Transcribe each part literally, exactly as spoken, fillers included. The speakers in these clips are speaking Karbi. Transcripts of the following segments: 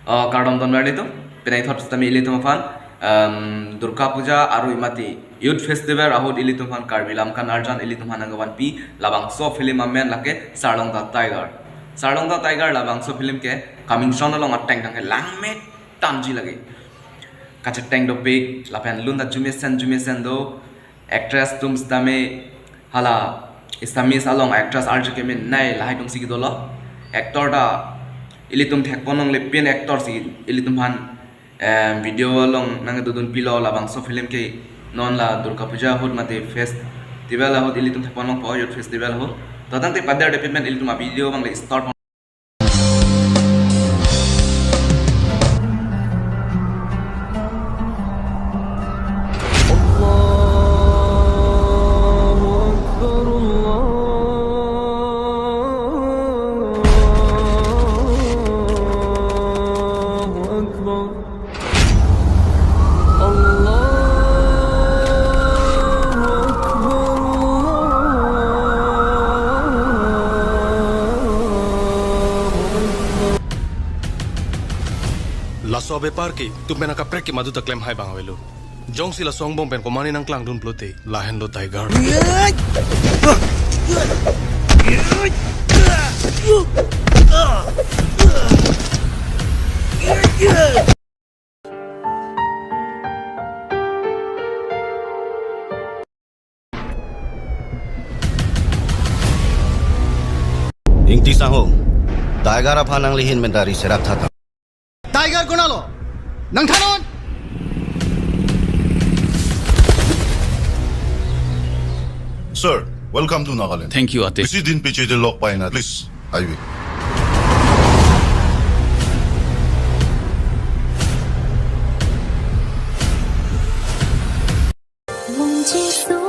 Oh, kardom donver ilitum, penang thot sitame ilitum aphan, em, Durga Puja arui mati Youth Festival ahut ilitum aphan Karbi Lamkan Arjan ilitum aphan nangvanpi labangso film amen lake Sarlong the Tiger. Sarlong the Tiger labangso film ke coming soon along ateng tangke langme tangji lake. Kacheteng dopik, lapen lun ta jumesen jumesen do, actress atum sitame hala Assamese along actress arju kemenei lahai atum si kedolo. Actor ta ilitum thekpon longle, pin actor si ilitum aphan, em, video along nangdodun pilo labangso film ke non la Durga Puja ahut mate festival ahut ilitum thekpon longpo, Youth Festival ahut. To tangte pader dopik pen ilitum a video abang le start. Laso abepar ke, tum pen akaprek ke madu ta klemhai abang avelo. Jongsi laso angbong pen komane nangklangdun pulote, lahenlo Tiger. Ingti sangho, Tiger aphan nanglihin pen ta riserak tha tha. Tiger konatlo? Nangthanon? Sir, welcome to Nagaland. Thank you, Ate. Bisi din pichede lok paina, please, highway. Mung Jisu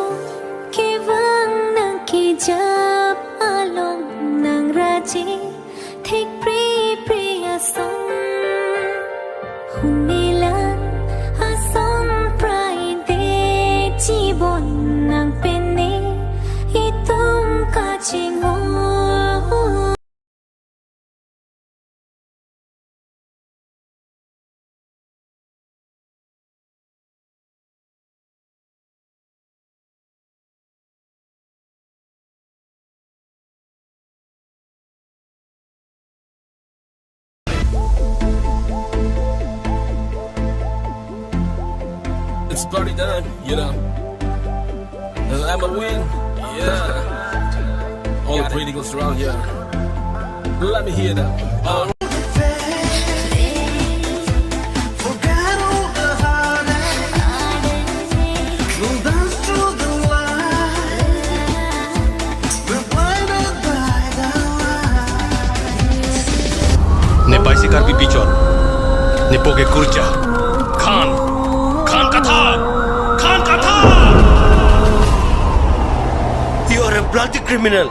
kevang nangkejap along nangraje thekpripri ason. Hunilang ason praide chibon nangpene itum kachinghon. It's party time, you know. And I'ma win, yeah. All the pretty girls around here. Let me hear that. Oh. Ne paisi Karbi bichon. Ne poke kurja. Khan. Khan katha. Khan katha. You are a bloody criminal.